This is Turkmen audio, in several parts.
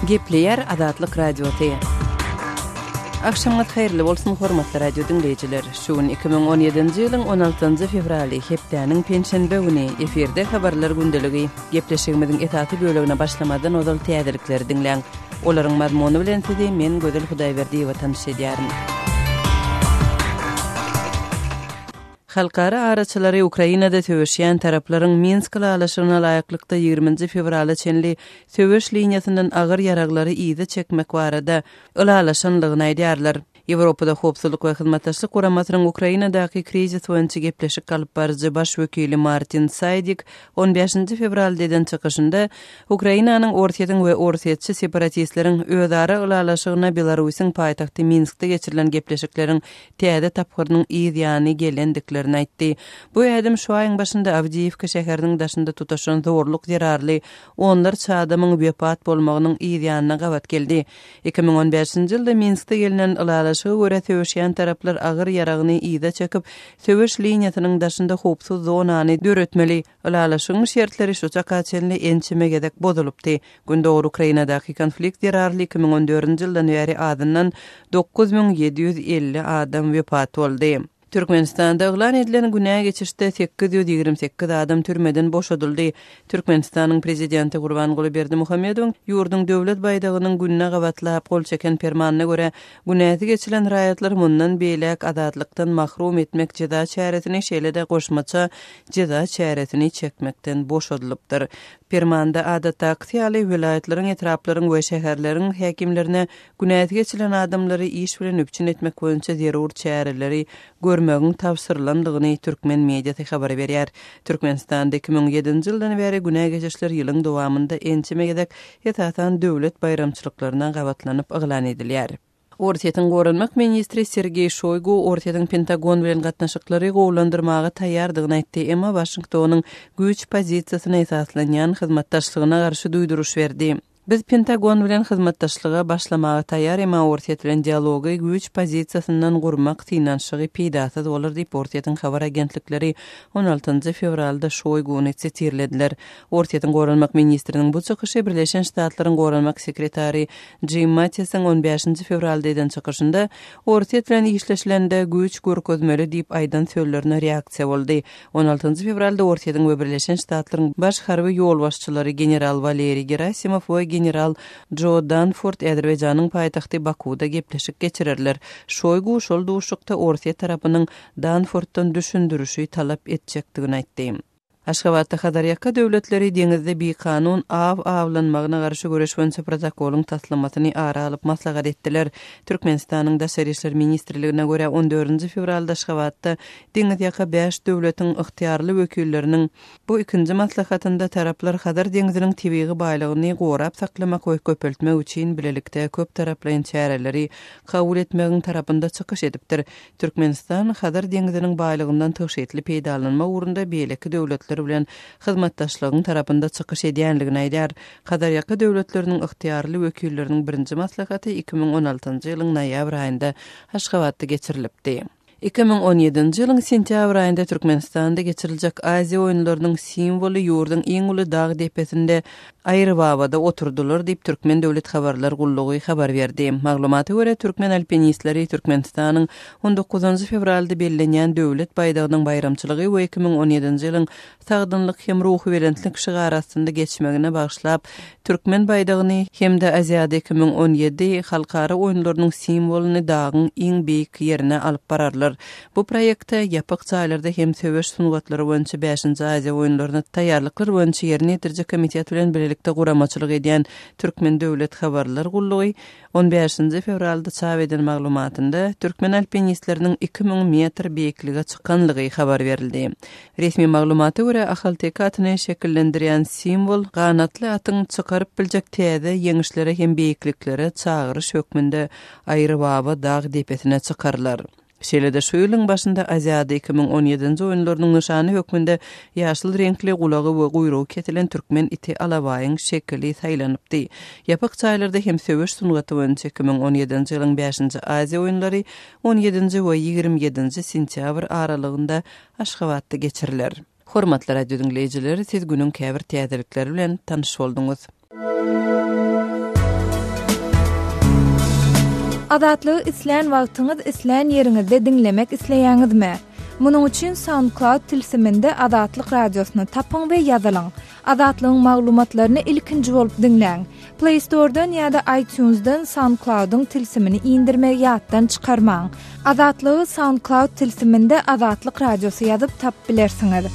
Gepleýär Azatlyk Radiosy. Agşamyňyz haýyrly bolsun, hormatly radio diňleýjiler! Şu gün 2017-nji ýylyň 16-njy fewraly, hepdäniň penşenbe güni, efirde Habarlar gündeligi. Gepleşigimiziň esasy bölegine başlamazdan ozal täzelikleri diňläň. Olaryň mazmuny bilen sizi men Gözel Hudaýberdiýewa tanyş edýärin. Halkara araçylary Ukrainada söweşýän taraplaryň Minsk ylalaşygyna laýyklykda ýigriminji fewrala çenli söweş liniýasyndan agyr ýaraglary yza çekmek barada ylalaşanlygyny aýdýarlar. Ýewropada Howpsuzlyk we Hyzmatdaşlyk Guramasynyň Ukrainadaky krizis boýunça gepleşik alyp baryjy baş wekili Martin Saýdik on bäşinji fewralda eden çykyşynda Ukrainanyň Orsýetiň we orsýetçi separatistleriň özara ylalaşygyna Belarusyň paýtagty Minskde geçirilen gepleşikleriň täze tapgyrynyň yz ýany gelendiklerini aýtdy. Bu ädim şu aýyň başynda Awdiýewka şäheriniň daşynda tutaşan zorluk zerarly onlarça adamyň wepat bolmagynyň yz ýanyna gabat geldi. 2015-nji ýylda Minskde gelnen ylalaşyga görä söweşýän taraplar agyr ýaragyny yza çekip, söweş liniýasynyň daşynda howpsuz zonany döretmeli. Ylalaşygyň şertleri şu çaka çenli ençeme gezek bozulypdy. Gündogar Ukrainadaky konflikt zerarly 2014-nji ýyldan bäri azyndan 9750 adam wepat boldy. Türkmenistanda yglan edilen günä geçişde 828 adam türmeden boşadyldy. Türkmenistanyň Prezidenti Gurbanguly Berdimuhamedowyň ýurduň Döwlet baýdagynyň gününe gabatlap gol çeken Permanyna görä, günäsi geçilen raýatlar mundan beýläk azatlykdan mahrum etmek jeza çäresini, şeýle-de goşmaça jeza çäresini çekmekden boşadylypdyr. Permanda adatdakysy ýaly, welaýatlaryň, etraplaryň we şäherleriň häkimlerine günäsi geçilen adamlary iş bilen üpjün etmek boýunça zerur çäreleri görmegiň tabşyrylandygyny türkmen mediasy habar berýär. Türkmenistanda 2007-nji ýyldan bäri günä geçişler ýylyň dowamynda ençeme gezek, esasan döwlet baýramçylyklaryna gabatlanyp yglan edilýär. Orsýetiň goranmak ministri Sergeý Şoýgu Orsýetiň Pentagon bilen gatnaşyklary gowulandyrmaga taýýardygyny aýtdy, emma Waşingtonyň güýç pozisiýasyna esaslanýan hyzmatdaşlygyna garşy duýduryş berdi. Biz Pentagon bilen hyzmatdaşlyga başlamaga taýýar, emma Orsýet bilen dialogy güýç pozisiýasyndan gurmak synanyşygy peýdasyz bolar diýip, Orsýetiň habar agentlikleri on altynjy fewralda Şoýguny sitirlediler. Orsýetiň goranmak ministriniň bu çykyşy Birleşen Ştatlaryň goranmak sekretary Jim Mattisiň on bäşinji fewralda eden çykyşynda Orsýet bilen işleşilende güýç görkezmeli diýip aýdan sözlerine reaksiýa boldy. On altynjy fewralda Orsýetiň we Birleşen Ştatlaryň baş harby ýolbaşçylary general Waleriý Gerasimow we general Jo Danford Azerbaýjanyň paýtagty Bakuwda gepleşik geçirerler. Şoýgu şol duşuşykda Orsýet tarapynyň Danforddan düşündirişi talap etjekdigini aýtdy. Aşgabatda Hazarýaka döwletleri deňizde bikanun aw awlanmagyna garşy göreş boýunça protokolyň taslamasyny ara alyp maslahat etdiler. Türkmenistanyň Daşary işler ministrligine görä, on dördünji fewralda Aşgabatda deňizýaka bäş döwletiň ygtyýarly wekilleriniň bu ikinji maslahatynda taraplar Hazar deňziniň tebigy baýlygyny gorap saklamak we köpeltmek üçin bilelikde köptaraplaýyn çäreleri kabul etmegiň tarapynda çykyş edipdir. Türkmenistan Hazar deňziniň baýlygyndan tygşytly peýdalanmak ugrunda beýleki döwletler bilen hyzmatdaşlygyň tarapynda çykyş edýändigini aýdýar. Hazarýaka döwletleriniň ygtyýarly wekilleriniň birinji maslahaty 2016-njy ýylyň noýabr aýynda Aşgabatda geçirilipdi. 2017-nji ýylyň sentýabr aýynda Türkmenistanda geçiriljek Aziýa oýunlarynyň simwoly ýurduň iň uly dag depesinde Aýrybabada oturdylar diýip, Türkmen döwlet habarlar gullugy habar berdi. Maglumata görä, türkmen alpinistleri Türkmenistanyň on dokuzynjy fewralda bellenýän Döwlet baýdagynyň baýramçylygy we 2017-nji ýylyň Sagdynlyk hem ruhubelentlik şygary astynda geçmegine bagyşlap, türkmen baýdagyny hem-de Aziada 2017 halkara oýunlarynyň simwolyny dagyň iň beýik ýerine alyp bararlar. Bu proýekte ýapyk jaýlarda hem söweş sungatlary boýunça bäşinji Aziýa oýunlaryna taýýarlyklar boýunça ýerine ýetiriji komitet bilen bilelikde guramaçylyk edýän Türkmen döwlet habarlar gullugy on bäşinji fewralda çap eden maglumatynda türkmen alpinistleriniň 2000 metr beýiklige çykanlygy habar berildi. Resmi maglumata görä, ahalteke atyny şekillendirýän simwol ganatly atyň çykaryp biljek täze ýeňişlere hem beýikliklere çagyryş hökmünde Aýrybaba dag depesine çykarylar. Şeýle-de şu ýylyň başynda Aziada 2017-nji oýunlarynyň nyşany hökmünde ýaşyl reňkli gulagy we guýrugy kesilen türkmen iti alabaýyň şekili saýlanypdy. Ýapyk jaýlarda hem söweş sungaty boýunça 2017-nji ýylyň bäşinji Aziýa oýunlary on ýedinji we 27-nji sentýabr aralygynda Aşgabatda geçiriler. Hormatly radiodiňleýjiler, siz günüň käbir täzelikleri bilen tanyş bolduňyz. Azatlygy islän wagtyňyz, islän ýeriňizde diňlemek isleýäňizmi? Munuň üçin SoundCloud tilsiminde Azatlyk Radiosyny tapyň we ýazylyň. Azatlygyň maglumatlaryny ilkinji bolup diňläň. Play Store-dan ýa-da iTunes-dan SoundCloud-yň tilsimini indirmegi ýatdan çykarmaň. Azatlygy SoundCloud tilsiminde Azatlyk Radiosy ýazyp tapyp bilersiňiz.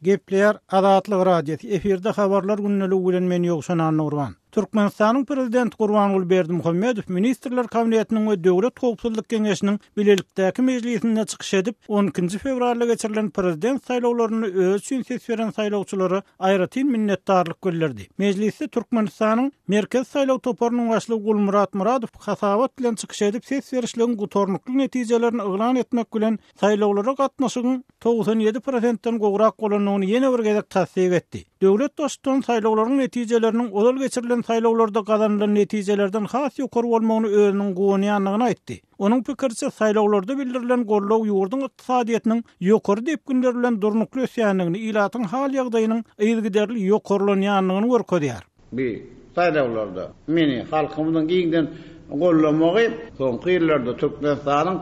Gepleýär Azatlyk Radiosy, efirde Habarlar gündeligi bilen men Ýowşan Annagurban. Türkmenistanyň Prezidenti Gurbanguly Berdimuhamedow Ministrler Kabinetiniň we Döwlet howpsuzlyk geňeşiniň bilelikdäki mejlisinde çykyş edip, on ikinji fewralda geçirilen Prezident saýlawlarynda özi üçin ses beren saýlawçylara aýratyn minnetdarlyk bildirdi. Mejlisde Türkmenistanyň Merkezi saýlaw toparynyň başlygy Gulmyrat Myradow hasabat bilen çykyş edip, ses berişligiň gutarnykly netijelerini yglan etmek bilen, saýlawlara gatnaşygyň 97 prosentden gowrak bolandygyny ýene bir gezek tassyk etdi. Döwlet Baştutany saýlawlaryň netijeleriniň ozal geçirilen saýlawlarda gazanylan netijelerden has ýokary bolmagyny özüniň guwanýandygyny aýtdy. Onuň pikiriçe, saýlawlarda bildirilen goldaw ýurduň ykdysadyýetiniň ýokary depginler bilen durnukly ösýändigini, ilatyň hal-ýagdaýynyň yzygiderli ýokarlanýandygyny görkezýär. Bu saýlawlarda meni halkymyzyň giňden goldamagy soňky ýyllarda Türkmenistanyň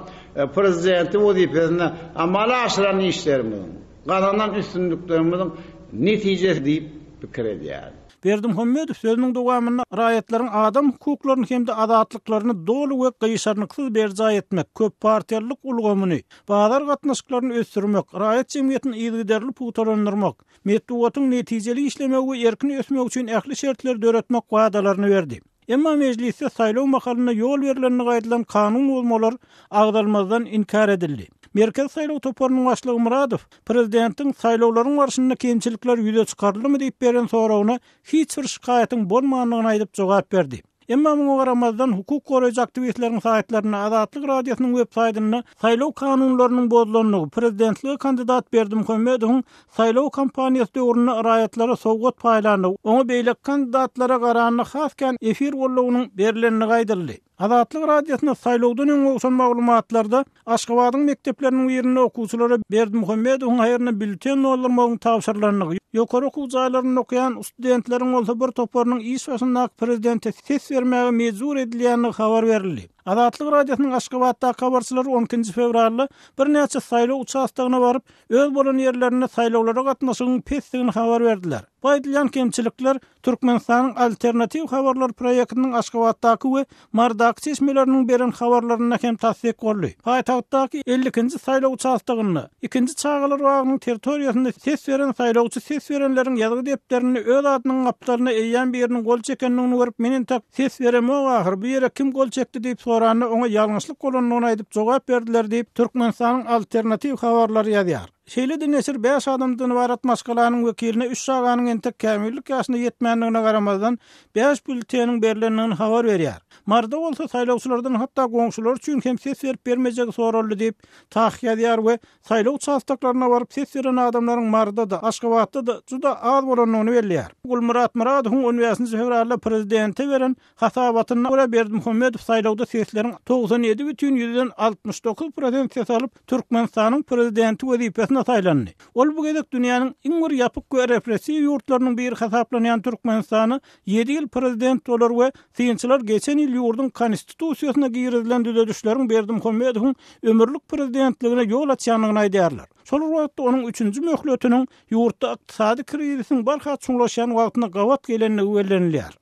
Prezidenti wezipesinde amala aşyran işlerimiziň, gazanan üstünliklerimiziň netijesi diýip pikir edýärin. Berdimuhamedow sözüniň dowamynda raýatlaryň adam hukuklaryny hem-de azatlyklaryny doly we gyşarnyksyz berjaý etmek, köppartiýalylyk ulgamyny, bazar gatnaşyklaryny ösdürmek, raýat jemgyýetini yzygiderli pugtalandyrmak, metbugatyň netijeli işlemegi we erkin ösmegi üçin ähli şertleri döretmek wadalaryny berdi. Emma mejlisde saýlaw mahalynda ýol berlendigi aýdylan kanun bozmalar agzalmazdan inkär edildi. Merkezi saýlaw toparynyň başlygy Myradow prezidentiň saýlawlaryň barşynda kemçilikler ýüze çykaryldymy diýip beren soragyna hiç bir şikaýatyň bolmandygyny aýdyp jogap berdi. Emma muňa garamazdan, hukuk goraýjy aktiwistleriň saýtlarynda, Azatlyk Radiosynyň web saýtynda saýlaw kanunlarynyň bozulandygy, prezidentlige kandidat Berdimuhamedowyň saýlaw kampaniýasy döwründe raýatlara sowgat paýlandygy, oňa beýleki kandidatlara garanda has kän efir goldawynyň berlendigi aýdyldy. Azatlyk Radiosyna saýlawdan öň gowşan maglumatlarda Aşgabadyň mekdepleriniň birinde okuwçylara Berdimuhamedowyň haýryna býulleten doldurmagyň tabşyrylandygy, ýokary okuw jaýlarynda okaýan studentleriň bolsa bir toparynyň iş başyndaky prezidente ses bermäge mejbur edilýändigi habar berildi. Azatlyk Radiosynyň Aşgabatdaky habarçylary on ikinji fewralda birnäçe saýlaw uçastogyna baryp, öz bolan ýerlerinde saýlawlara gatnaşygyň pesdigini habar berdiler. Bu aýdylýan kemçilikler Türkmenistanyň Alternatiw habarlar proýektiniň Aşgabatdaky we Marydaky çeşmeleriniň beren habarlarynda hem tassyk boldy. Paýtagtdaky 52-nji saýlaw uçastogynda, ikinji çagalar bagynyň territoriýasynda ses beren saýlawçy ses berenleriň ýazgy depderinde öz adynyň gapdalyna eýýäm biriniň gol çekendigini görüp, men entek ses beremok ahyr, bu ýere kim gol çekdi diýip soranda, oňa ýalňyşlyk bolandygyny aýdyp jogap berdiler diýip, Türkmenistanyň Alternatiw habarlary ýazýar. Şeýle-de neşir bäş adamdan ybarat maşgalanyň wekiline üç çaganyň entek kämillik ýaşyna ýetmändigine garamazdan, bäş býulleteniň berlendigini habar berýär. Maryda bolsa saýlawçylardan hatda goňşulary üçin hem ses berip-bermejegi soraldy diýip, TAHH ýazýar we saýlaw uçastoklaryna baryp ses beren adamlaryň Maryda-da, Aşgabatda-da juda az bolandygyny belleýär. Gulmyrat Myradowyň on bäşinji fewralda prezidente beren Hasabatyna görä, Berdimuhamedow saýlawda sesleriň 97 bütin ýüzden 69 prosent ses alyp, Türkmenistanyň Prezidenti wezipesine saýlandy. Ol bu gezek dünýäniň iň bir ýapyk we repressiw ýurtlarynyň biri hasaplanýan Türkmenistana ýedi ýyl prezident bolar we synçylar geçen ýyl ýurduň Konstitusiýasyna girizilen düzedişleriň Berdimuhamedowyň ömürlik prezidentligine ýol açýandygyny aýdýarlar. Şol bir wagtda, onuň üçünji möhletiniň ýurtda ykdysady krizisiň barha çuňlaşýan wagtyna gabat gelendigi bellenilýär.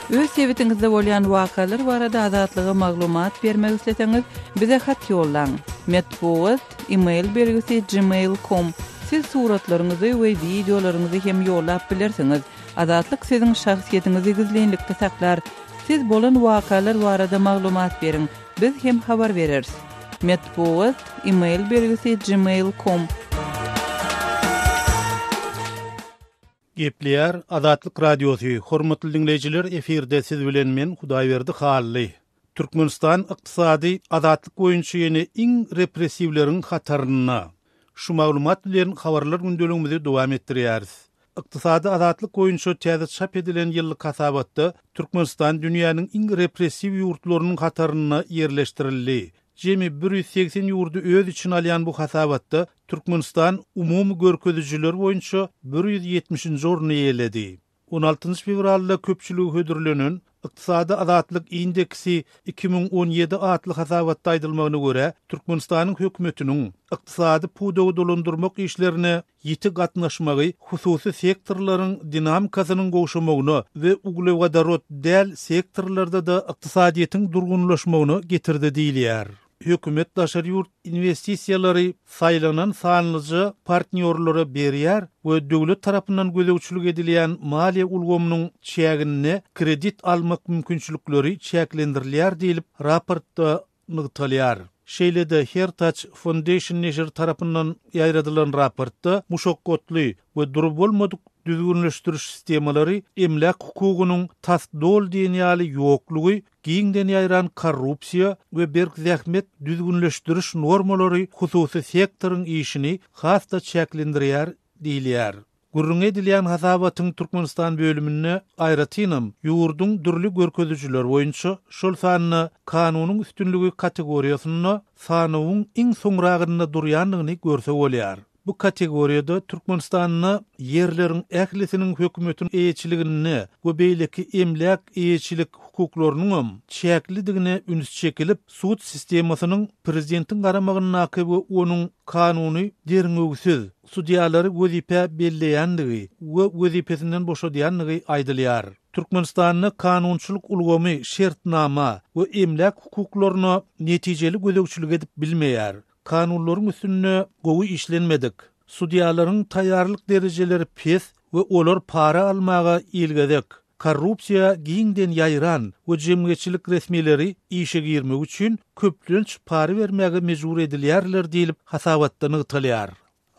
Öz sebitiňizde bolýan wakalar barada Azatlyga maglumat bermek isleseňiz, bize hat ýollaň. Metbugat, e-mail belgisi gmail com. Siz suratlaryňyzy we wideolaryňyzy hem ýollap bilersiňiz. Azatlyk siziň şahsyýetiňizi gizlinlikde saklar. Siz bolan wakalar barada maglumat beriň, biz hem habar bereris. Metbugat, e-mail belgisi gmail com. Gepleýär Azatlyk Radiosy, Hormatly diňleýjiler efirde siz bilen men Hudaýberdi Hally. Türkmenistan ykdysady azatlyk boýunça ýene iň repressiwleriň hatarynda. Şu maglumat bilen habarlar gündeligimizi dowam etdirýäris. Ykdysady azatlyk boýunça täze çap edilen ýyllyk hasabatda Türkmenistan dünýäniň iň repressiw ýurtlarynyň hatarynda ýerleşdirildi. Jemi 180 ýurdy öz içine alýan bu hasabatda Türkmenistan umumy görkezijiler boýunça 170-nji orny eýeledi. On altynjy fewralda köpçülige hödürlenen Ykdysady azatlyk indeksi 2017 atly hasabatda aýdylmagyna görä, Türkmenistanyň hökümetiniň ykdysady pudagy dolandyrmak işlerine ýiti gatnaşmagy hususy sektorlaryň dinamikasynyň gowşamagyna we uglewodorod däl sektorlarda-da ykdysadyýetiň durgunlaşmagyna getirdi diýilýär. Hökümet daşary ýurt inwestisiýalary saýlanan sanlyja partnýorlara berýär we döwlet tarapyndan gözegçilik edilýän maliýe ulgamynyň çäginde kredit almak mümkinçilikleri çäklendirilýär diýlip, raportda nygtalýar. Şeýle-de Hertaç Foundation neşiri tarapyndan ýaýradylan raportda muşakgatly we dury bolmadyk düzgünleşdiriş sistemalary emläk hukugynyň tas doly diýen ýaly ýoklugy Giňden ýaýran korrupsiýa we berk zähmet düzgünleşdiriş normalary hususy sektoryň işini has-da çäklendirýär diýilýär. Gürrüňi edilýän hasabatyň Türkmenistan bölüminde aýratynam ýurduň dürli görkezijiler boýunça, şol sanda kanunyň üstünligi kategoriýasynda sanawyň iň soňragynda durýandygyny görse bolýar. Bu kategoriýada Türkmenistanda ýerleriň ählisiniň hökümetiň eýeçiliginde we beýleki emläk eýeçilik hukuklarynyňam çäklidigine üns çekilip, sud sistemasynyň prezidentiň garamagyndaky we onuň kanuny derňewsiz sudýalary wezipä belleýändigi we wezipesinden boşadýandygy aýdylýar. Türkmenistanda kanunçylyk ulgamy şertnama we emläk hukuklaryna netijeli gözegçilik edip bilmeýär. Kanunlaryň üstünde gowy işlenmedik. Sudýalaryň taýýarlyk derejeleri pes we olar para almaga ilgezek. Korrupsiýa giňden ýaýran we jemgyýetçilik resmileri işe girmek üçin köplenç para bermäge mejbur edilýärler diýlip, hasabatda nygtalýar.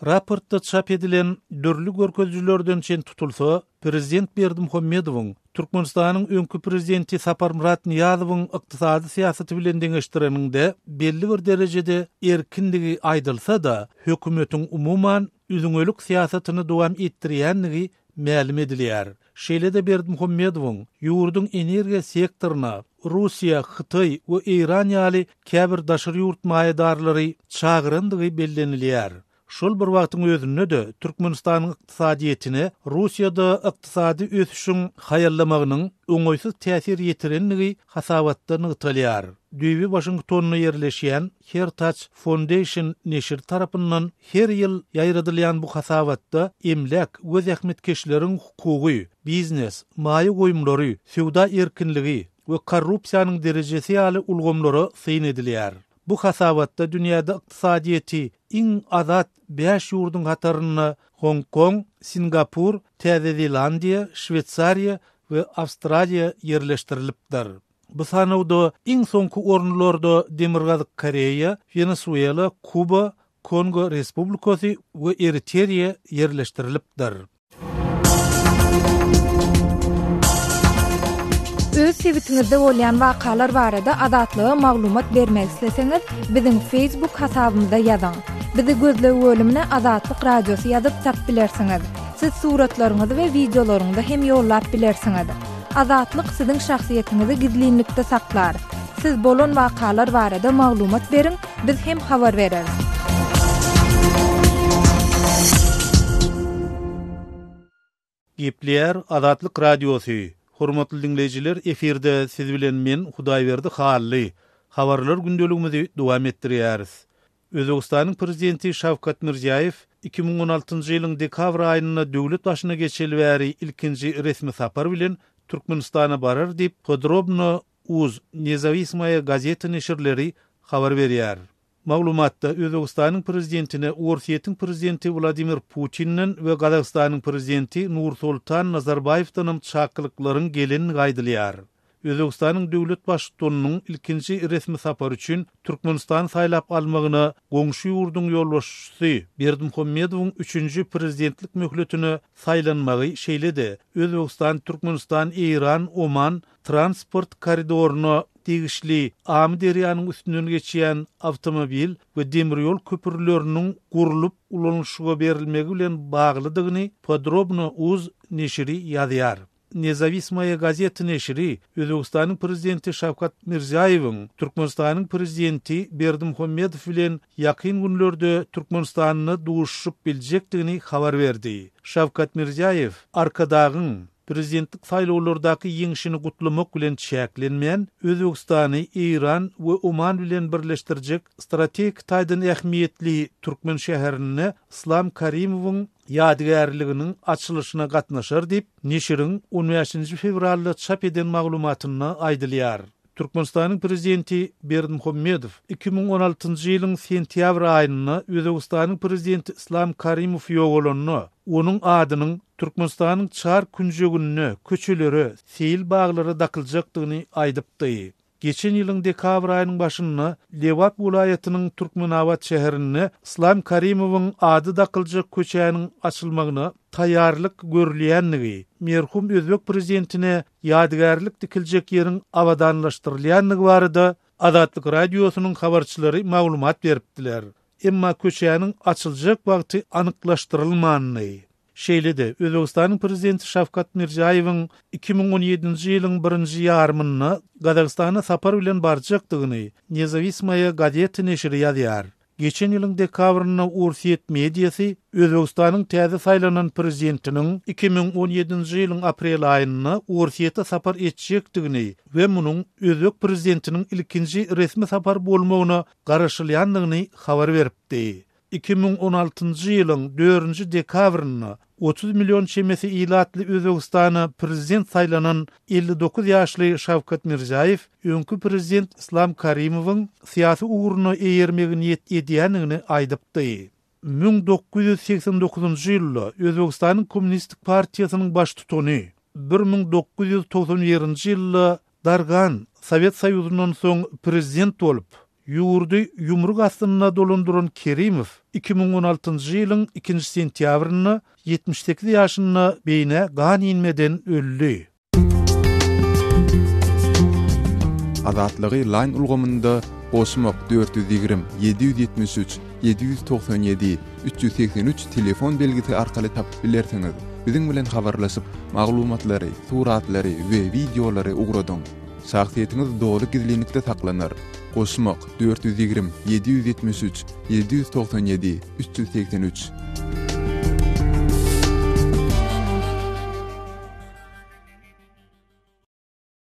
Raportda çap edilen dürli görkezijilerden çen tutulsa, prezident Berdimuhamedowyň Türkmenistanyň öňki prezidenti Saparmyrat Nyýazowyň ykdysady syýasaty bilen deňeşdireniňde belli bir derejede erkindigi aýdylsa-da, hökümetiň umuman üzňelik syýasatyny dowam etdirýändigi mälim edilýär. Şeýle-de Berdimuhamedowyň ýurduň energiýa sektoryna Russiýa, Hytaý we Eýran ýaly käbir daşary ýurt maýadarlary çagyrandygy bellenilýär. Şol bir wagtyň özünde-de Türkmenistanyň ykdysadyýetine Russiýada ykdysady ösüşiň haýallamagynyň oňaýsyz täsir ýetirendigi hasabatda nygtalýar. Düýbi Waşingtonda ýerleşýän Hertaç Foundation neşiri tarapyndan her ýyl ýaýradylýan bu hasabatda emläk we zähmetkeşleriň hukugy, biznes, maýa goýumlary, söwda erkinligi we korrupsiýanyň derejesi ýaly ulgamlara syn edilýär. Bu hasabatda dünýäde ykdysadyýeti iň azat bäş ýurduň hatarynda Hong-Kong, Singapur, Täze Zelandiýa, Şweýsariýa we Awstraliýa ýerleşdirilipdir. Bu sanawda iň soňky orunlarda Demirgazyk Koreýa, Wenesuela, Kuba, Kongo Respublikasy we Eriteriýa ýerleşdirilipdir. Öz sebitiňizde bolýan wakalar barada Azatlyga maglumat bermek isleseňiz, biziň Facebook hasabymyza ýazyň. Bizi gözleg bölümine Azatlyk Radiosy ýazyp tap bilersiňiz. Siz suratlaryňyzy we wideolaryňyzy hem ýollap bilersiňiz. Azatlyk siziň şahsyýetiňizi gizlinlikde saklar. Siz bolan wakalar barada maglumat beriň, biz hem habar bereris. Gepleýär Azatlyk Radiosy, Hormatly diňleýjiler efirde siz bilen men Hudaýberdi Hally. Habarlar gündeligimizi dowam etdirýäris. Özbegistanyň Prezidenti Şawkat Mirziýaýew 2016-njy ýylyň dekabr aýynda döwlet başyna geçeli bäri ilkinji resmi sapar bilen Türkmenistana barar diýip, Podrobno uz, Nezawismaýa gazeta neşirleri habar berýär. Maglumatda Özbegistanyň Prezidentine Orsýetiň Prezidenti Wladimir Putinden we Gazagystanyň Prezidenti Nursultan Nazarbaýewdanam çakylyklaryň gelendigi aýdylýar. Özbegistanyň döwlet Baştutanynyň ilkinji resmi sapary üçin Türkmenistany saýlap almagyna goňşy ýurduň ýolbaşçysy Berdimuhamedowyň üçünji prezidentlik möhletine saýlanmagy şeýle-de Özbegistan, Türkmenistan, Eýran, Oman transport koridoryna degişli Amyderýanyň üstünden geçýän awtomobil we demir ýol köprüleriniň gurlup ulanylyşyga berilmegi bilen baglydygyny Podrobno. Uz neşiri ýazýar. Nezawismaýa gazeta neşiri Özbegistanyň Prezidenti Şawkat Mirziýaýewiň Türkmenistanyň Prezidenti Berdimuhamedow bilen ýakyn günlerde Türkmenistanda duşuşyp biljekdigini habar berdi. Şawkat Mirziýaýew Arkadagyň Prezidentlik saýlawlardaky ýeňşini gutlamak bilen çäklenmän, Özbegistany Eýran we Oman bilen birleşdirjek strategik taýdan ähmiýetli türkmen şäherinde Yslam Karimowyň ýadygärliginiň açylyşyna gatnaşar diýip, neşiriň on bäşinji fewralda çap eden maglumatynda aýdylýar. Türkmenistanyň Prezidenti Berdimuhamedow 2016-njy ýylyň sentýabr aýynda Özbegistanyň Prezidenti Islam Karimow ýogalanda, onuň adynyň Türkmenistanyň çar künjeginde köçelere, seýil baglara dakyljakdygyny aýdypdy. Geçen ýylyň dekabr aýynyň başynda Lebap welaýatynyň Türkmenabat şäherinde Yslam Karimowyň ady dakyljak köçäniň açylmagyna taýýarlyk görülýändigi, merhum özbek prezidentine ýadygärlik dikiljek ýeriň abadanlaşdyrylýandygy barada Azatlyk Radiosynyň habarçylary maglumat beripdiler. Emma köçäniň açyljak wagty anyklaşdyrylmandy. Şeýle-de, Özbegistanyň Prezidenti Şawkat Mirziýaýewiň 2017-nji ýylyň birinji ýarymynda Gazagystana sapar bilen barjakdygyny Nezawismaýa gazeta neşiri ýazýar. Geçen ýylyň dekabrynda orsýet mediasy Özbegistanyň täze saýlanan prezidentiniň 2017-nji ýylyň aprel aýynda Orsýete sapar etjekdigini we munuň özbek prezidentiniň ilkinji resmi sapar bolmagyna garaşylýandygyny habar beripdi. 2016-njy ýylyň dördünji dekabrynda 30 million çemesi ilatly Özbegistana prezident saýlanan 59 ýaşly Şawkat Mirziýaýew öňki prezident Islam Karimowyň syýasy ugruna eýermegi niýet edýändigini aýdypdy. 1989-njy ýylda Özbegistanyň Kommunistik partiýasynyň baştutany, 1991-nji ýylda dargan Sowet Soýuzyndan soň prezident bolup, Ýurdy ýumruk astynda dolandyran Kerimow 2016-njy ýylyň ikinji sentýabrynda 78 ýaşynda beýnä gan inmeden öldi. Azatlygy Line ulgamynda goşmak 420 773 797 383 telefon belgisi arkaly tapyp bilersiňiz. Biziň bilen habarlaşyp, maglumatlary, suratlary we wideolary ugradyň. Şahsyýetiňiz doly gizlinlikde saklanar. Goşmak, 420 773 797 383.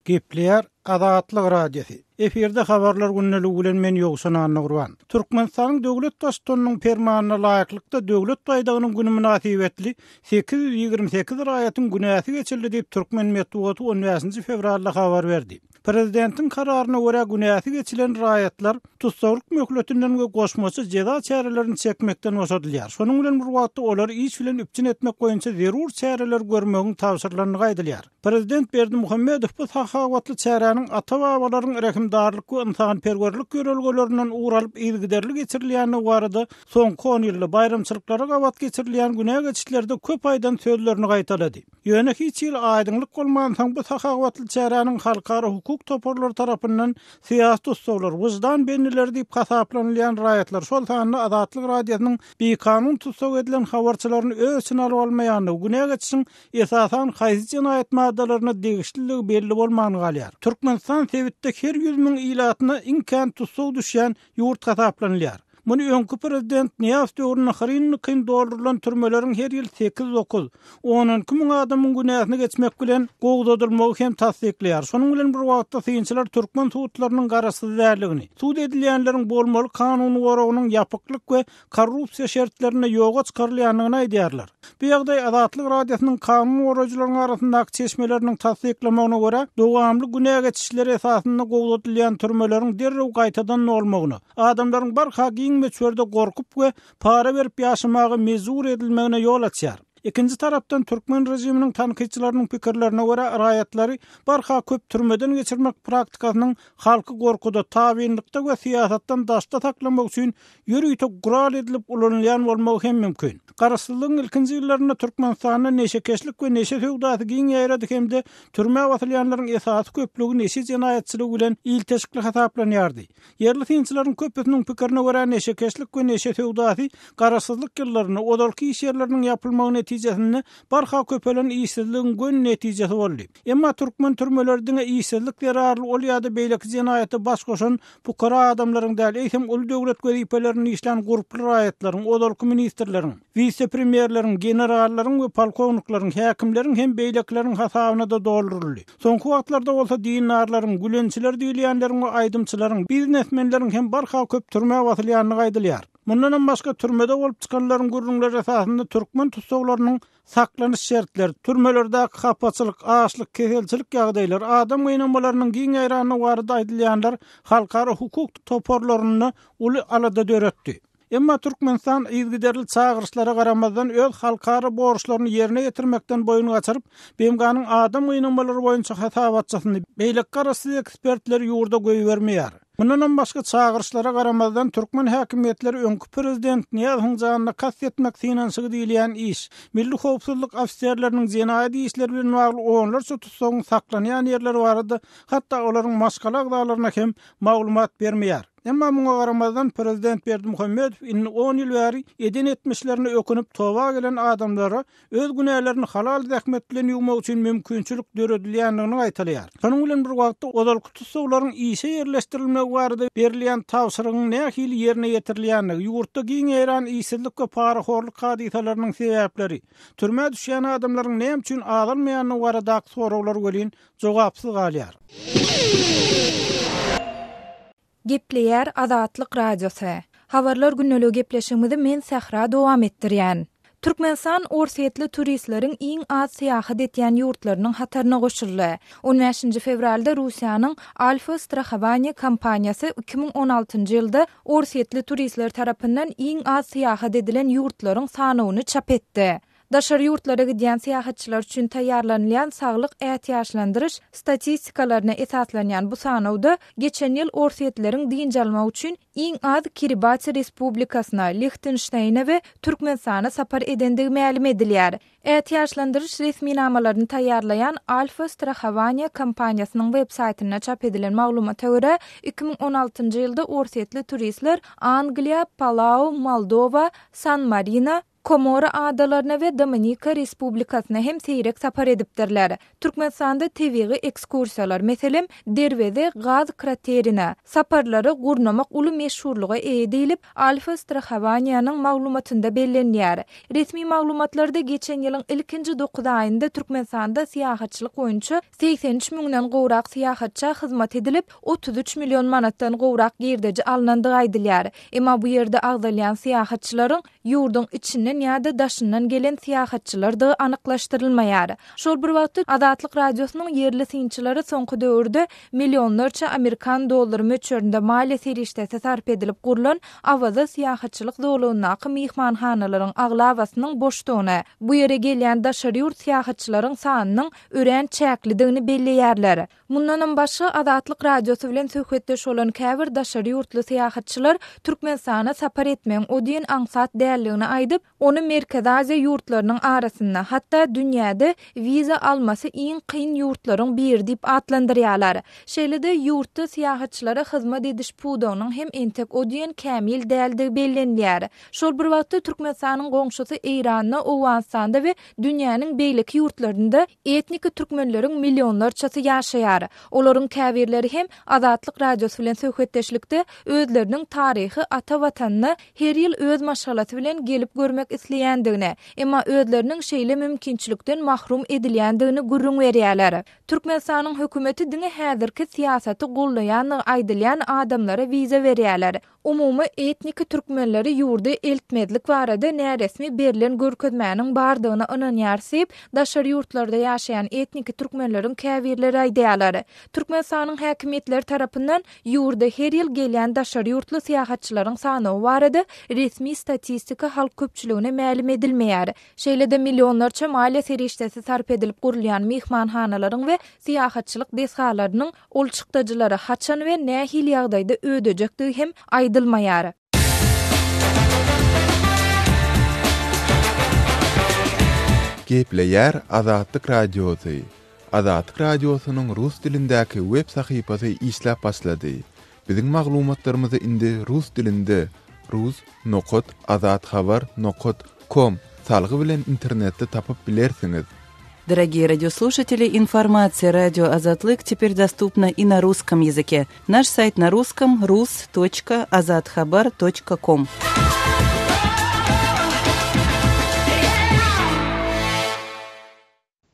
Gepleýär Azatlyk Radiosy. Efirde habarlar gündeligi bilen men Ýowşan Annagurban. Türkmenistanyň döwlet Baştutanynyň Permanyna laýyklykda Döwlet baýdagynyň güni mynasybetli 828 raýatyň günäsi geçildi diýip, türkmen metbugaty on bäşinji fewralda habar berdi. Prezidentiň kararyna görä, günäsi geçilen raýatlar tussaglyk möhletinden we goşmaça jeza çärelerini çekmekden boşadylýar. Şonuň bilen bir wagtda, olary iş bilen üpjün etmek boýunça zerur çäreleri görmegiň tabşyrylandygy aýdylýar. Prezident Berdimuhamedow bu sahawatly çäräniň ata-babalaryň rehimdarlyk we ynsanperwerlik ýörelgelerinden ugur alyp yzygiderli geçirilýändigi barada soňky on ýylda baýramçylyklara gabat geçirilýän günä geçişlerde köp aýdan sözlerini gaýtalady. Ýöne hiç hili aýdyňlyk bolmansoň bu sahawatly çäräniň halkara hukuk toparlary tarapyndan syýasy tussaglar, wyždan bendileri diýip hasaplanylýan raýatlar, şol sanda Azatlyk Radiosynyň bikanun tussag edilen habarçylaryny öz içine alyp almaýandygy, günä geçişiň esasan haýsy jenaýat maddalaryna degişliligi belli bolman galýar. Türkmenistan sebitde her 100 müň ilatyna iň kän tussag düşýän ýurt hasaplanylýar. Muny öňki prezident Nyýazow döwründe hyryn-dykyn doldurylan türmeleriň her ýyl sekiz-dokuz, on-onki müň adamyň günäsini geçmek bilen gowzadylmagy hem tassyklaýar. Şonuň bilen bir wagtda synçylar türkmen sudlarynyň garaşsyz däldigini, sud edilýänleriň bolmaly kanuny goragynyň ýapyklyk we korrupsiýa şertlerinde ýoga çykarylýandygyny aýdýarlar. Bu ýagdaý Azatlyk Radiosynyň kanun goraýjylaryň arasyndaky çeşmeleriniň tassyklamagyna görä, dowamly günä geçişler esasynda gowzadylýan türmeleriň derrew gaýtadan dolmagyna, adamlaryň barha giň möçberde gorkup we para berip ýaşamaga mejbur edilmegine ýol açýar. Ikinji tarapdan, türkmen režiminiň tankytçylarynyň pikirlerine görä, raýatlary barha köp türmeden geçirmek praktikasynyň halky gorkuda, tabynlykda we syýasatdan daşda saklamak üçin ýörite gural edilip ulanylýan bolmagy hem mümkin. Garaşsyzlygyň ilkinji ýyllarynda Türkmenistanda neşekeşlik we neşe söwdasy giň ýaýrady hem-de türmä basylýanlaryň esasy köplügi neşe jenaýatçylygy bilen ilteşikli hasaplanýardy. Ýerli synçylaryň köpüsiniň pikirine görä, neşekeşlik we neşe söwdasy garaşsyzlyk ýyllarynda, ozalky iş ýerleriniň ýapylmagy netijesinde. netijesinde barha köpelen işsizligiň göni netijesi boldy. Emma türkmen türmeleri diňe işsizlik zerarly ol ýa-da beýleki jenaýata baş goşan pukara adamlaryň däl, eýsem uly döwlet wezipelerinde işlän gurply raýatlaryň, ozalky ministrleriň, wise-premýerleriň, generallaryň we polkownikleriň, häkimleriň hem beýlekileriň hasabyna-da dolduryldy. Soňky wagtlarda bolsa dindarlaryň, gülençiler diýilýänleriň we aýdymçylaryň, biznesmenleriň hem barha köp türmä basylýandygy aýdylýar. Mundanam başga türmede bolup çykanlaryň gürrüňleri esasynda türkmen tussaglarynyň saklanyş şertleri, türmelerdäki hapaçylyk, açlyk, keselçilik ýagdaýlary, adam gynamalarynyň giň ýaýrandygy barada aýdylýanlar halkara hukuk toparlarynda uly alada döretdi. Emma Türkmenistan yzygiderli çagyryşlara garamazdan öz halkara borçlaryny ýerine ýetirmekden boýun gaçyryp, BMG-niň adam gynamalary boýunça hasabatçysyny, beýleki garaşsyz ekspertleri ýurda goýbermeýär. Mundanam başga çagyryşlara garamazdan türkmen häkimiýetleri öňki prezident Nyýazowyň janyna kast etmek synanyşygy diýilýän iş, milli howpsuzlyk ofiserleriniň jenaýat işleri bilen bagly onlarça tussagyň saklanýan ýerleri barada hatda olaryň maşgala agzalaryna hem maglumat bermeýär. Emma muňa garamazdan, prezident Berdimuhamedow indi on ýyl bäri eden etmişlerine ökünip toba gelen adamlara öz günälerini halal zähmet bilen ýuwmak üçin mümkinçilik döredilýändigini gaýtalaýar. Şonuň bilen bir wagtda, ozalky tussaglaryň işe ýerleşdirilmegi barada berilýän tabşyrygyň nähili ýerine ýetirilýändigi, ýurtda giň ýaýran işsizlik we parahorluk hadysalarynyň sebäpleri, türmä düşýän adamlaryň näme üçin azalmaýandygy baradaky soraglar welin jogapsyz galýar. Gepleýär Azatlyk Radiosy. Habarlar gündeligi gepleşigimizi men Sähra dowam etdirýän. Türkmenistan orsýetli turistleriň iň az syýahat etýän ýurtlarynyň hataryna goşuldy. On bäşinji fewralda Russiýanyň Alfa Strahowaniýe kompaniýasy 2016-njy ýylda orsýetli turistler tarapyndan iň az syýahat edilen ýurtlaryň sanawyny çap etdi. Daşary ýurtlara gidýän syýahatçylar üçin taýýarlanylýan saglyk ätiýaçlandyryş statistikalaryna esaslanýan bu sanawda geçen ýyl orsýetleriň dynç almak üçin iň az Kiribati Respublikasyna, Lihtenşteýne we Türkmenistana sapar edendigi mälim edilýär. Ätiýaçlandyryş resminamalaryny taýýarlaýan Alfa Strahowaniýe kompaniýasynyň web saýtynda çap edilen maglumata görä, 2016-njy ýylda orsýetli turistler Angliýa, Palau, Moldowa, San-Marino, Komora adalaryna we Dominika Respublikasyna hem seýrek sapar edipdirler. Türkmenistanda tebigy ekskursiýalar, meselem, Derweze gaz kraterine, saparlary gurnamak uly meşhurlyga eýe diýlip, Alfa Strahowaniýanyň maglumatynda bellenilýär. Resmi maglumatlarda geçen ýylyň ilkinji dokuz aýynda Türkmenistanda syýahatçylyk boýunça 83 müňden gowrak syýahatça hyzmat edilip, 33 million manatdan gowrak girdeji alnandygy aýdylýar. Emma bu ýerde agzalýan syýahatçylaryň ýurduň içinden ýa-da daşyndan gelen syýahatçylardygy anyklaşdyrylmaýar. Şol bir wagtda, Azatlyk Radiosynyň ýerli synçylary soňky döwürde millionlarça amerikan dollary möçberinde maliýe serişdesi sarp edilip gurlan Awaza syýahatçylyk zolagyndaky myhmanhanalaryň aglabasynyň boşdugyny, bu ýere gelýän daşary ýurt syýahatçylaryň sanynyň örän çäklidigini belleýärler. Mundanam başga, Azatlyk Radiosy bilen söhbetdeş bolan käbir daşary ýurtly syýahatçylar Türkmenistana sapar etmegiň o diýen aňsat däldigini aýdyp, ony Merkezi Aziýa ýurtlarynyň arasynda, hatda dünýäde wiza almasy iň kyn ýurtlaryň biri diýip atlandyrýarlar. Şeýle-de, ýurtda syýahatçylara hyzmat ediş pudagynyň hem entek o diýen kämil däldigi bellenilýär. Şol bir wagtda, Türkmenistanyň goňşusy Eýranda, Owganystanda we dünýäniň beýleki ýurtlarynda Etniki türkmenleriň millionlarçasy ýaşaýar. Olaryň käbirleri hem Azatlyk Radiosy bilen söhbetdeşlikde özleriniň taryhy ata Watanyna her ýyl öz maşgalasy bilen gelip görmek isleýändigini, emma özleriniň şeýle mümkinçilikden mahrum edilýändigini gürrüň berýärler. Türkmenistanyň hökümeti diňe häzirki syýasaty goldaýanlygy aýdylýan adamlara wiza berýärler. Umumy etniki türkmenleri ýurda eltmezlik barada näresmi berlen görkezmäniň bardygyna ynanýarys diýip, daşary ýurtlarda ýaşaýan etniki türkmenleriň käbirleri aýdýarlar. Türkmenistanyň häkimiýetleri tarapyndan ýurda her ýyl gelýän daşary ýurtly syýahatçylaryň sanawy barada resmi statistika halk köpçüligine mälim edilmeýär. Şeýle-de millionlarça maliýe serişdesi sarp edilip gurulýan myhmanhanalaryň we syýahatçylyk desgalarynyň Ol çykdajylary haçan we nähili ýagdaýda ödejekdigi hem aýdylmaýar. Gepleýär Azatlyk Radiosy, Azatlyk Radiosynyň rus dilindäki web sahypasy işläp başlady. Biziň maglumatlarymyzy indi rus dilinde rus nokat azathabar nokat kom. Salgy bilen internetde tapyp bilersiňiz. Дорогие радиослушатели, информация радио Азатлык теперь доступна и на русском языке. Наш сайт на русском rus.azathabar.com.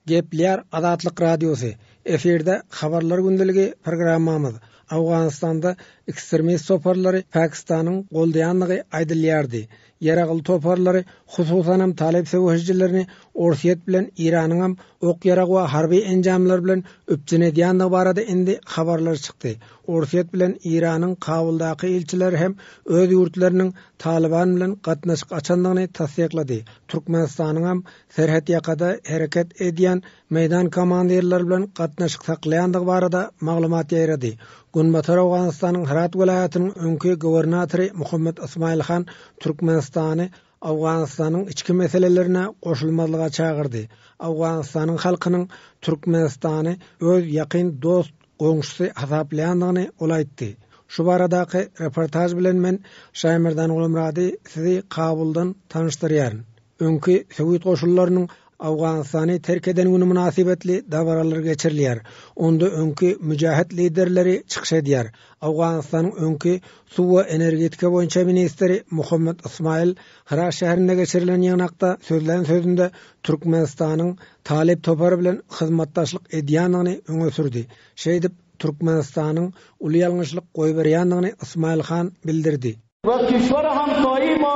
Gepleýär Azatlyk Radiosy, Efirde Habarlar gündeligi programmamyz. Owganystanda ekstremist toparlary Pakistanyň goldaýandygy aýdylýardy. Ýaragly toparlary, hususanam talyp söweşijilerini Orsýet bilen Eýranyňam ok-ýarag we harby enjamlar bilen üpjün edýändigi barada indi habarlar çykdy. Orsýet bilen Eýranyň Kabuldaky ilçileri hem öz ýurtlarynyň Talyban bilen gatnaşyk açandygyny tassyklady. Türkmenistanyňam serhetýakada hereket edýän meýdan komandirleri bilen gatnaşyk saklaýandygy barada maglumat ýaýrady. Günbatar Owganystanyň Hyrat welaýatynyň öňki gubernatory Muhammet Ysmaýyl han Türkmenistany Owganystanyň içki meselelerine goşulmazlyga çagyrdy. Owganystanyň halkynyň Türkmenistany öz ýakyn dost goňşusy hasaplaýandygyny ol aýtdy. Şu baradaky reportaž bilen men Şaýmerdan Gulmyrady sizi Kabuldan tanyşdyrýaryn. Öňki sowet goşunlarynyň Owganystany terk eden güni mynasybetli dabaralar geçirilýär. Onda öňki müjahid liderleri çykyş edýär. Owganystanyň öňki suw we energetika boýunça ministri Muhammet Ysmaýyl Hyrat şäherinde geçirilen ýygnakda sözlän sözünde Türkmenistanyň Talyp topary bilen hyzmatdaşlyk edýändigini öňe sürdi. Şeýdip, Türkmenistanyň uly ýalňyşlyk goýberýändigini Ysmaýyl han bildirdi. We kişwer hamsaýy ma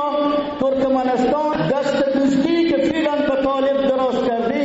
Türkmenistan dest dusti ke filan be Talib deraz kerdi.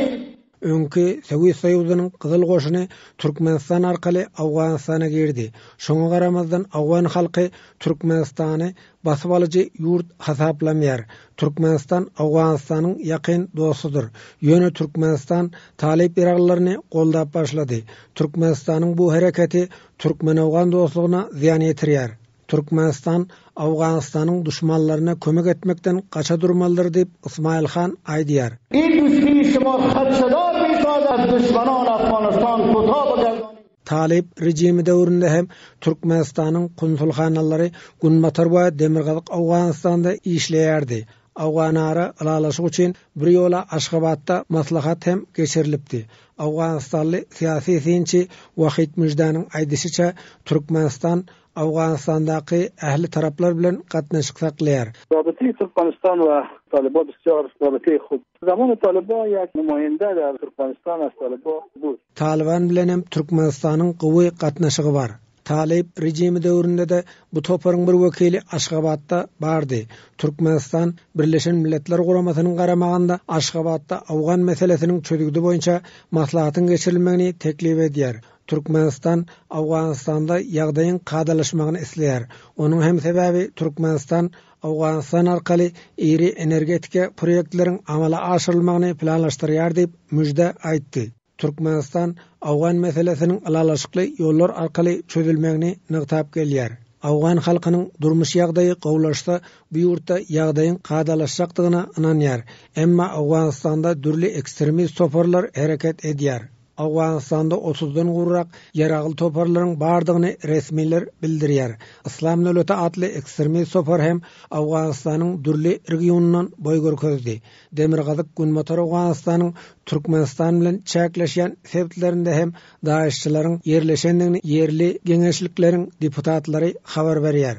Öňki Sowet Soýuzynyň Gyzyl goşuny Türkmenistan arkaly Owganystana girdi. Şoňa garamazdan owgan halky Türkmenistany basyp alyjy ýurt hasaplamaýar. Türkmenistan Owganystanyň ýakyn dostudyr. Ýöne Türkmenistan talyp ýaraglylaryny goldap başlady. Türkmenistanyň bu hereketi türkmen-owgan dostlugyna zyýan ýetirýär. Türkmenistan Owganystanyň duşmanlaryna kömek etmekden gaça durmalydyr diýip, Ysmaýyl han aýdýar. In dusti şuma hatşedar misazad az duşmanan Afganistan kutah begerdani. Talyp režimi döwründe hem Türkmenistanyň konsulhanalary Günbatar we Demirgazyk Owganystanda işleýärdi. Owganara ylalaşyk üçin bir ýola Aşgabatda maslahat hem geçirilipdi. Owganystanly syýasy synçy Wahid Müždäniň aýdyşyça, Türkmenistan Owganystandaky ähli taraplar bilen gatnaşyk saklaýar. Rabitey Türkmenistan we Talyba bisýar rabitey hub. Zamany Talyba ýek numaýinde der Türkmenistan az Talyba bud. Talyban bilenem Türkmenistanyň gowy gatnaşygy bar. Talyp režimi döwründe-de bu toparyň bir wekili Aşgabatda bardy. Türkmenistan Birleşen Milletler Guramasynyň garamagynda Aşgabatda owgan meselesiniň çözgüdi boýunça maslahatyň geçirilmegini teklip edýär. Türkmenistan Owganystanda ýagdaýyň kadalaşmagyny isleýär. Onuň hem sebäbi Türkmenistan Owganystan arkaly iri energetika proýektleriň amala aşyrylmagyny planlaşdyrýar diýip, Müžde aýtdy. Türkmenistan owgan meselesiniň ylalaşykly ýollar arkaly çözülmegini nygtap gelýär. Owgan halkynyň durmuş ýagdaýy gowulaşsa, bu ýurtda ýagdaýyň kadalaşjakdygyna ynanýar. Emma Owganystanda dürli ekstremist toparlar hereket edýär. Owganystanda otuzdan gowrak ýaragly toparlaryň bardygyny resmiler bildirýär. Yslam döwleti atly ekstremist topar hem Owganystanyň dürli regionyndan boý görkezdi. Demirgazyk-Günbatar Owganystanyň Türkmenistan bilen çäkleşýän sebitlerinde hem DAIŞ-çylaryň ýerleşendigini ýerli geňeşlikleriň deputatlary habar berýär.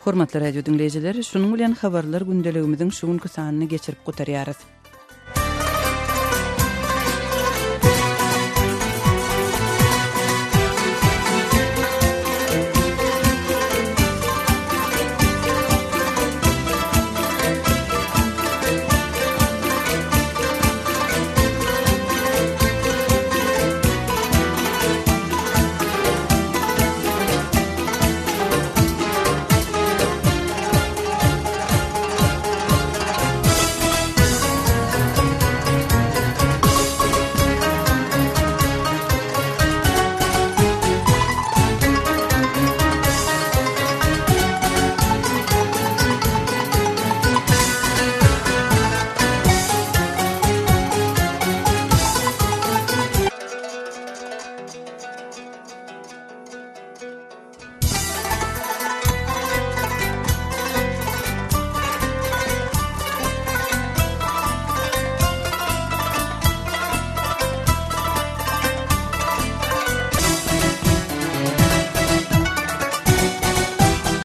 Hormatly radio diňleýjiler, şunuň bilen habarlar gündeligimiziň şu günki sanyny geçirip gutarýarys.